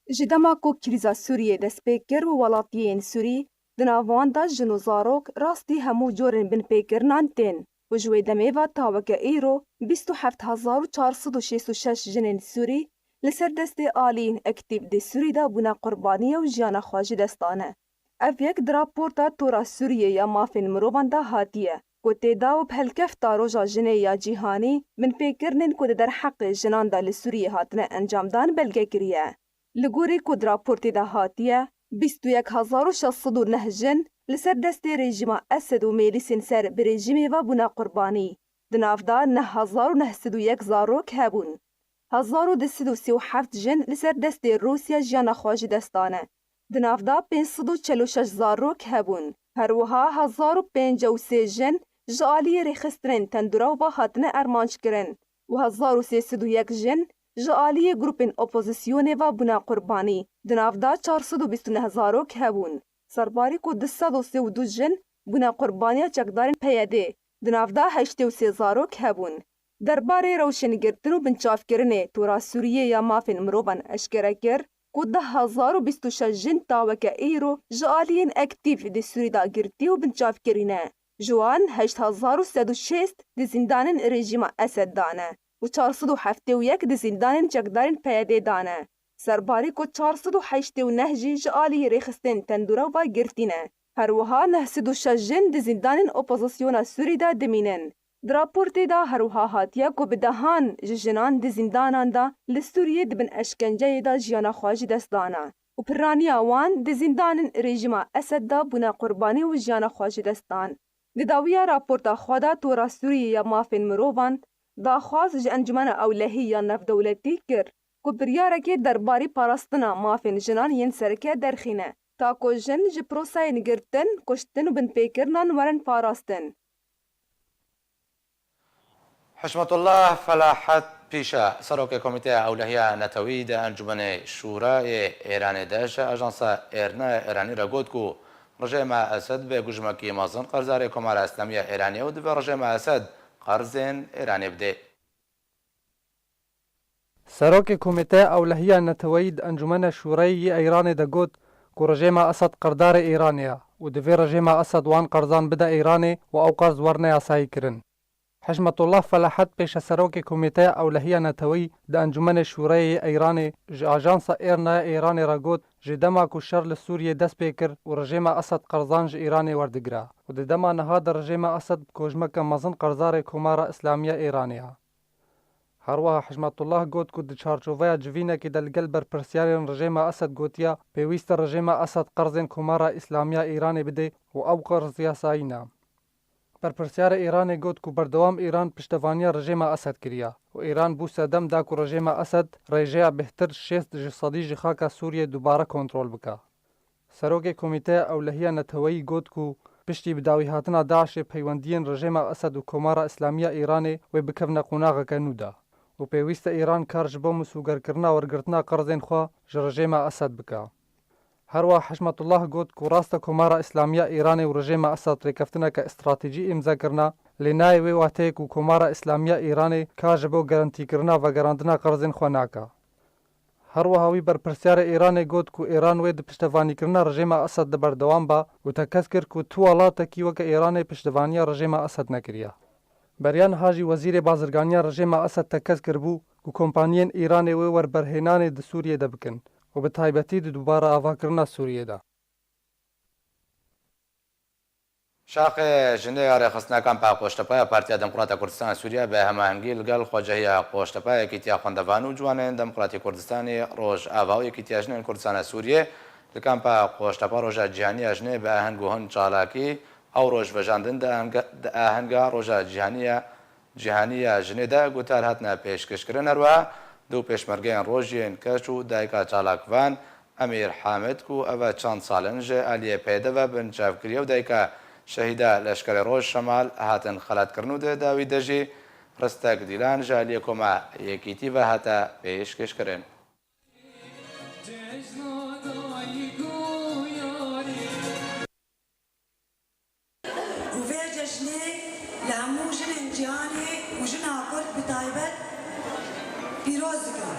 Ji dema ku krîza Sûriyê dest pê kir û welatiyên Sûrî, di nav wan de jin û zarok rastî hemû corên binpêkirinan tên û ji wê demê ve ta weke îro bîst û heft hezar û çar sed û şêst û şeş jinên Sûrî li ser destê aliyên aktîf di Sûrî de bûne qurbaniye û jiyana xwe ji dest dane. Ev yek di raporta Tora Sûriyê ya Mafên Mirovan de hatiye, ku tê de û bi helkefta Roja Jinê ya Cîhanî binpêkirinên ku di derheqê jinan de li Sûriyê hatine encamdan belge kiriye. Li gorî ku di raportê de hatiye, bîst û yek hezar û şeş sed û neh jin li ser destê rejîma Esed û mêlîsên ser bi rejîmê ve bûne qurbanî. Di nav de neh hezar û neh sed û yek zarok hebûn. Hezar û du sed û sî û heft jin li ser destê Rûsya jiyana xwe ji dest dane. Di nav de pênc sed û çel û şeş zarok hebûn. Her wiha hezar û pêncî û sê jin ji aliyê rêxistinên tendûra ve hatine armanc kirin û hezar û sê sed û yek jin ji aliyê grûpên opozisyonê ve bûne qurbanî. Di nav de çar sed û bîst û neh zarok hebûn. Serbarî ku du sed û sê û du jin bûne qurbaniya çekdarên P Y D'ê, di nav de heştê û sê zarok hebûn. Derbarê rewşên girtin û binçavkirinê Tora Sûriyê ya Mafên Mirovan eşkere kir ku deh hezar û bîst û şeş jin ta weke îro ji aliyên aktîf di Sûrî de girtî û binçavkirî ne. Ji wan heşt hezar û sed û şêst di zîndanên rejîma Esed de ne û çar sed û heftê û yek di zîndanên çekdarên P Y D'ê de ne. Serbarî ku çar sed û heştê û neh jî ji alî rêxistên tendûra ve girtî ne. Her wiha neh sed û şeş jin di zîndanên opozisyona Sûrî de dimînin. Di raportê de her wiha hatiye ku bi dehan ji jinan di zîndanan de li Sûriyê di bin eşkenceyê de jiyana xwe ji dest dane û piraniya wan di zîndanên rejîma Esed de bûne qurbanî û jiyana xwe ji dest dan. Di dawiya raporta xwe de Tora Sûriyê ya Mafên Mirovan daxwaz ji Encûmena Ewlehî ya Navdewletî kir ku biryarekê derbarî parastina mafên jinan yên sereke derxîne, ta ku jin ji proseyên girtin, kuştin û binpêkirinan werin parastin. Hişmetullah Felahet Pîşe, serokê Komîteya Ewlehiya Netewî di Encûmenê Şûrayê Êranê de ji ajansa Êrna Êranî re got ku rejêma Esed bê gujmekî mezin qerzarê Komara Îslamiya Êranê ye û divê rejêma Esed qerzên Êranê bidê. Serokê Komîteya Ewlehiya Neteweyî di Encûmena Şûrayê yê Êranê de got ku rejêma Esed qerdarê Êranê ye û divê rejêma Esed wan qerzan bide Êranê û ew qerz werne yasayîkirin. Hişmetullah Felahet, pêşeserokê Komîteya Ewlehiya Neteweyî di Encûmenê Şûrayê yê Êranê, ji ajansa Êrna ya Êranê re got, ji dema ku şer li Sûriyê dest pê kir û rejêma Esed qerzan ji Êranê werdigire û di dema niha de rejêma Esed bi kojmeke mezin qerzarê Komara Îslamiya Êranê ye. Her wiha Hişmetullah got ku di çarçoveya civînekê de li gel berpirsyarên rejêma Esed gotiye, pêwîst e rejêma Esed qerzên Komara Îslamiya Îranê bidê û ew qerz yasayî ne. Berpirsyarê Îranê got ku berdewam Îran piştevaniya rejêma Esed kiriye û Îran bû sedem da ku rejêma Esed rêjeya bêhtir şêst ji sedî ji xaka Sûriyê dubare kontrol bike. Serokê Komîteya Ewlehiya Neteweyî got ku piştî bidawîhatina DAIŞê peywendiyên rejêma Esed û Komara Îslamiya Îranê wê bikevne qonaxeke nû de û pêwîst e Îran kar ji bo misûgerkirina wergirtina qerzên xwe ji rejêma Esed bike. Her wiha Hişmetullah got ku rast e Komara Îslamiya Îranê û rejêma Esed rêkeftineke stratejî îmze kirine, Lê nayê wê wateyê ku Komara Îslamî ya Îranê ka ji bo garantîkirina vegerandina qerzên xwe naka. Her wiha wî berpirsiyarê Îranê got ku Îran wê di piştevanîkirina rejêma Esed de berdewam ba û tekez kir ku tu welatekî weke Îranê piştevaniya rejêma Esed nekiriye. Beriya niha jî wezîrê bazirganiya rejêma Esed tekez kiribû ku kompaniyên Îranê wê werberhênanê di Sûriyê de bikin û bi taybetî di dubare avakirina Sûriyê de. Şaxê jinê ya rêxistina Kampa Qoştepe ya Partiya Demokrata Kurdistana Sûriye bi hemahengî li gel Xwecehiya Qoştepe, Yekîtiya Xwendevan û Ciwanên Demokratî Kurdistanê Rojava û Yekîtiya Jinên Kurdistana Sûriye li Kampa Qoştepe Roja Cîhanî ya Jinê bi aheng û hin çalakî ew roj vejandin di ahenga, di ahenga Roja Cîhanî ya Cîhanî ya Jinê de gutar hatine pêşkêşkirin. Her wiha du pêşmergeyên roj yên keç û dayika çalakvan Emîr Hamid ku ev e çend sal in ji aliyê P Y D ve binçavkirî ye û dayika şehîda leşkerê Roj Şemal hatin xelatkirin û di dawî de jî Ristek Dîlan ji aliyê Koma Yekîtî ve hate pêşkêşkirin. Û vê cejnê li hemû jinên cîhanê û jina Kurd bi taybet pîroz dikim.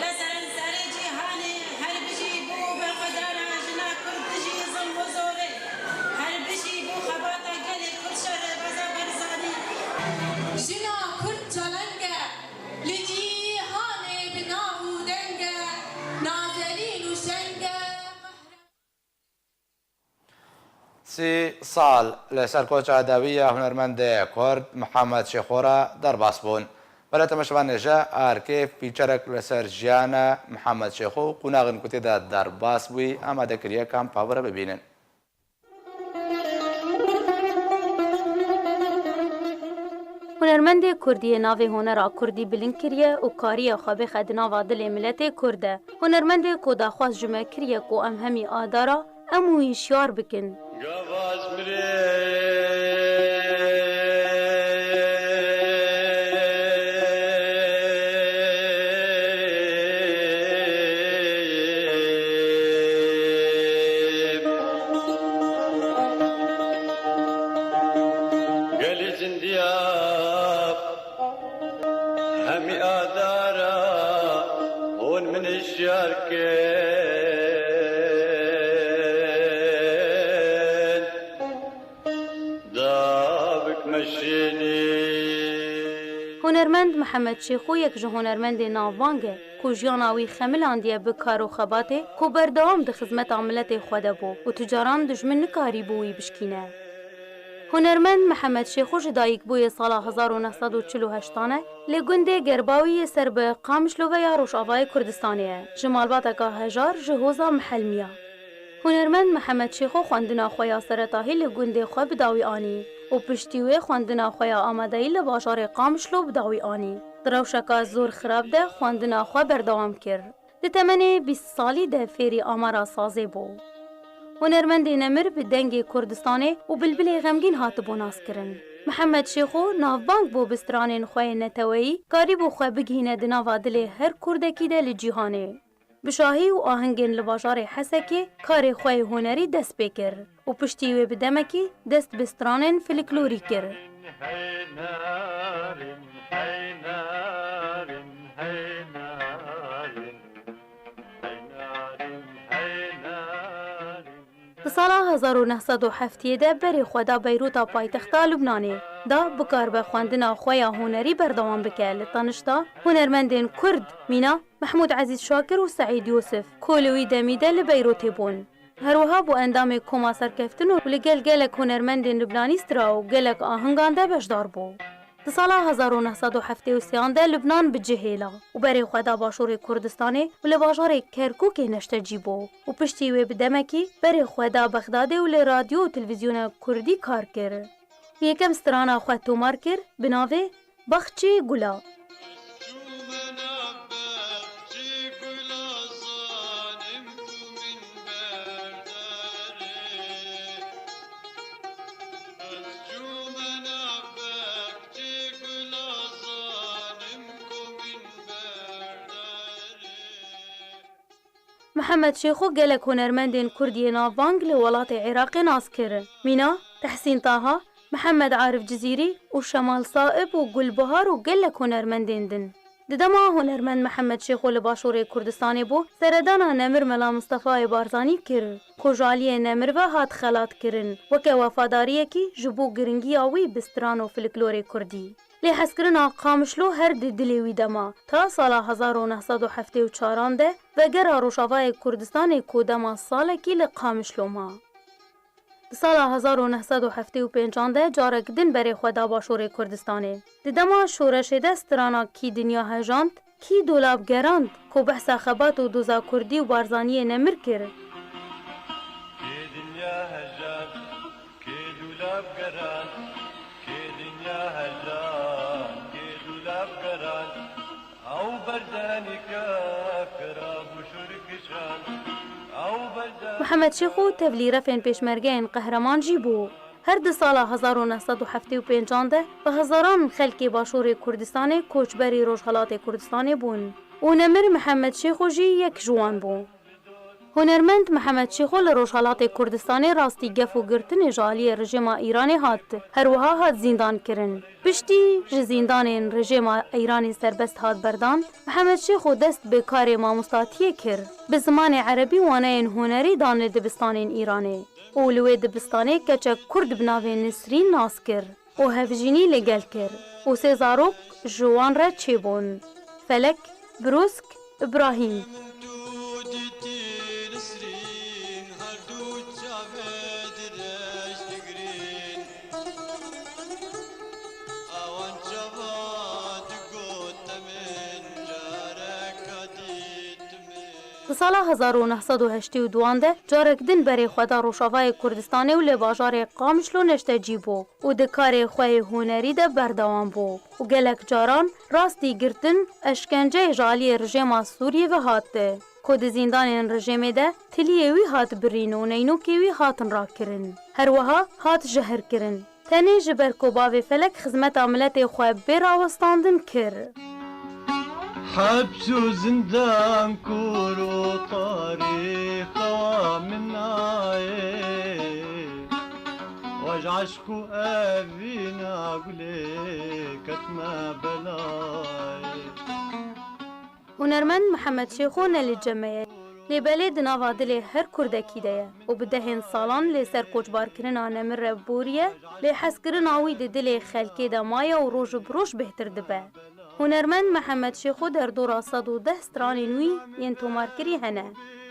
Li seranserê cîhanê her bijî bo berxwedana jina Kurd dijî zilm û zorê. Her bijî bo xebata gelê Kurd şerê Reza Barzanî. Jina Kurd çeleng e, li cîhanê bi nav û deng e, nazenîn û şeng e. Sî sal li ser koça dawî ya hunermendê Kurd Mihemed Şêxo re derbas bûn. Belê temaşevanê ji Arkê fîçerek li ser jiyana Mihemed Şêxo û qonaxên ku tê de derbas bûyî amade kiriye, kampa were bibînin. Hunermendê Kurdî yê navê hunera Kurdî bilind kiriye û kariye xwe bêxe di nava dilê miletê Kurd de. Hunermendê ku daxwaz ji me kiriye ku em hemî adara em û hişyar bikin. Gavaz mirê. Gelî zindiyab. Hemî adara hûn min hişyar kin, davik meşînî. Hunermend Mihemed Şêxo yek ji hunermendê navbang e ku jiyana wî xemilandiye bi kar û xebatê ku berdewam di xizmeta miletê xwe de bû û tu caran dijmin nikarîbû wî bişkîne. Hunermend Mihemed Şêxo ji dayikbûyê sala hezar û neh sed û çil û heştan e, li gundê Gerbawî yê ser bi Qamişlo ve ya Rojavayê Kurdistanê ye. Ji malbateka hejar ji Hoza Mihelmiya. Hunermend Mihemed Şêxo xwendina xwe ya seretahî li gundê xwe bi dawî anî û piştî wê xwendina xwe ya amadeyî li bajarê Qamişlo bi dawî anî. Di rewşeka zor xirab de xwendina xwe berdewam kir. Di temenê bîst salî de fêrî amara sazê bû. Hunermendê nemir bi dengê Kurdistanê û bilbilê xemgîn hatibû naskirin. Mihemed Şêxo navbang bû bi stranên xwe yê neteweyî, karîbû xwe bigihîne di nava dilê her Kurdekî de li cîhanê. Bi şahî û ahengên li bajarê Hesekê karê xwe yê hunerî dest pê kir û piştî wê bi demekî dest bi stranên filiklorî kir. Di sala hezar û neh sed û heftiyê de berê xwe da Beyrûta paytexta Lubnanê, da bikaribe xwendina xwe ya hunerî berdewam bike li tanişta hunermendên Kurd, mîna Mehmûd Ezîz Şakir û Seîd Yûsif, ku li wî demî de li Beyrûtê bûn. Her wiha bû endamê Koma Serkeftin û li gel gelek hunermendên Lubnanî stira û gelek ahingan de beşdar bû. Di sala hezar û neh sed û heftê û sêyan de Lubnan bi cih hêla û berê xwe da Başûrê Kurdistanê û li bajarê Kerkûkê neştecî bû û piştî wê bi demekî berê xwe da Bexdadê û li radyo û televîzyona Kurdî kar kir. Yekem strana xwe tomar kir bi navê Baxçê Gula. Mihemed Şêxo gelek hunermendên Kurd yê navbang li welatê Iraqê nas kir. Mîna Tehsîn Taha, Mihemed Arif Cizîrî û Şemal Saib û Gulbihar û gelek hunermendên din. Di dema hunermend Mihemed Şêxo li Başûrê Kurdistanê bû, seredana nemir Mela Mistefayê Barzanî kir, ku ji aliyê nemir ve hat xelatkirin, weke wefadariyekî ji bo giringiya wî bi stran û filiklorê kurdî. Lê hezkirina Qamişlo her di dilê wî de ma. Ta sala hezar û neh sed û heftê û çaran de vegera Rojavayê Kurdistanê ku dema salekî li Qamişlo ma. Di sala hezar û neh sed û heftê û pêncan de carek din berê xwe da Başûrê Kurdistanê. Di dema şoreşê de strana Kî dinya hejand, kî dolab gerand, ku behsa xebat û doza kurdî û Barzaniyê nemir kir. Kê dinya hejand, kê dolab gerand, kê dinya hejand, kê dolab gerand, ew berdenî kef kira bû şûr kişand, ew berdenî Mihemed Şêxo tevlî refên pêşmergeyên qehreman jî bû. Her di sala hezar û neh sed û heftê û pêncan de bi hezaran xelkê Başûrê Kurdistanê koçberî Rojhelatê Kurdistanê bûn û nemir Mihemed Şêxo jî yek ji wan bû. Hunermend Mihemed Şêxo li Rojhelatê Kurdistanê rastî gef û girtinê ji aliyê rejêma Îranê hat, her wiha hat zîndan kirin. Piştî ji zîndanên rejêma Îranê serbest hat berdan, Mihemed Şêxo dest bi karê mamostatiyê kir. Bi zimanê erebî waneyên hunerî dan li dibistanên Îranê û li wê dibistanê keçek kurd bi navê Nisrîn nas kir û hevjînî li gel kir û sê zarok ji wan re çêbûn, Felek, Brûsk, Îbrahîm. Di sala hezar û neh sed û heştê û duan de carek din berê xwe da Rojavayê Kurdistanê û li bajarê Qamişlo neştecî bû û di karê xwe yê hunerî de berdewam bû û gelek caran rastî girtin, eşkenceyê ji aliyê rejêma Sûriyê ve hat, ku di zîndanên rejêmê de tiliyê wî hat birîn û neynûkê wî hatin rakirin. Her wiha hat jehrkirin. Tenê ji ber ku bavê Felek xizmeta miletê xwe bê rawestandin kir. Heps û zindan kor û tarîxa min nayê. Vaj eşq û evîna gulê ketme belayê. Hunermend Mihemed Şêxo ne li cem me ye, lê belê di nava dilê her kurdekî de ye û bi dehên salan lê ser koçbarkirina nemir re boriye, lê hezkirina wî di dilê xelkê de maye û roj bi roj bêhtir dibe. Hunermend Mihemed Şêxo derdora sed û deh stranên wî yên tomarkirî hene,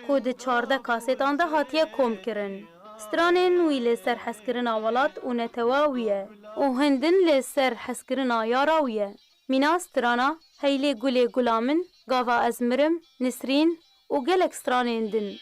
ku di çardeh kasêtan de hatiye komkirin. Stranên wî li ser hezkirina welat û netewa wî ye û hin din li ser hezkirina yara wî ye. Mîna strana Heylê gulê gula min, Gava ez mirim, Nisrîn û gelek stranên din.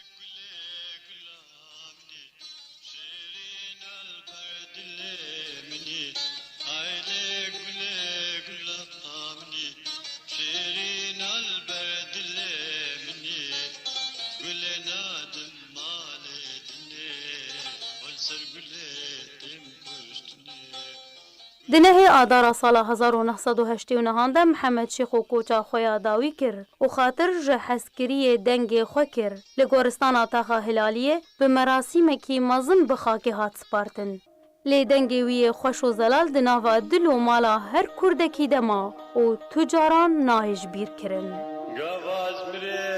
Di nehê Adara sala hezar û neh sed û heştê û nehan de Mihemed Şêxo koça xwe ya dawî kir û xatir ji hezkiriyê dengê xwe kir. Li goristana Taxa Hilaliyê bi merasîmekî mezin bi xakê hat spartin. Lê dengê wî yê xweş û zelal di nava dil û mala her kurdekî de ma û tu caran nayê ji bîr kirin. Gava ez mirêm,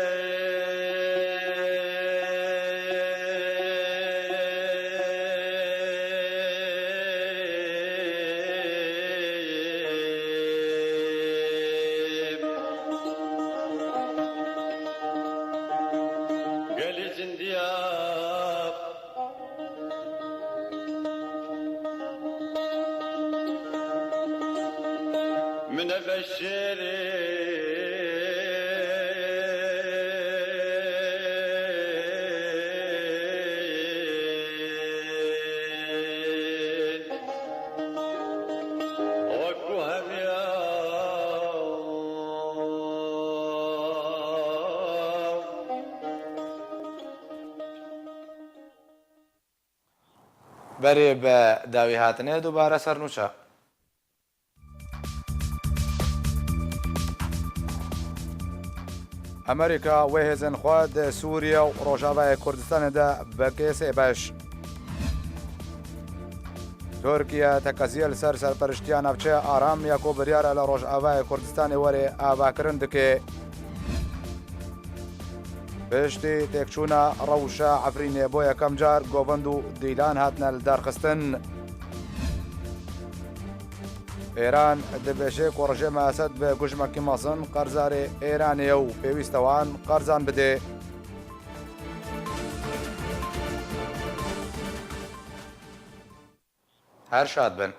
gelî zindiya. Min eve şêrê. Wekû hemiya. Berê bi dawî hatinê dubare ser nûça. Amerîka wê hêzên xwe di Sûriye û Rojavayê Kurdistanê de bike sê beş. Tirkiye tekeziye li ser serperiştiya navçeya Aram ya ku biryar e li Rojavayê Kurdistanê were avakirin dike. Piştî têkçûna rewşa Efrînê bo yekem car govend û dîlan hatine lidarxistin. Êran dibêje ku rejîma Esed bi gujmekî mezin qerzarê Êranê ye û pêwîst e wan qerzan bide. Her şad bin.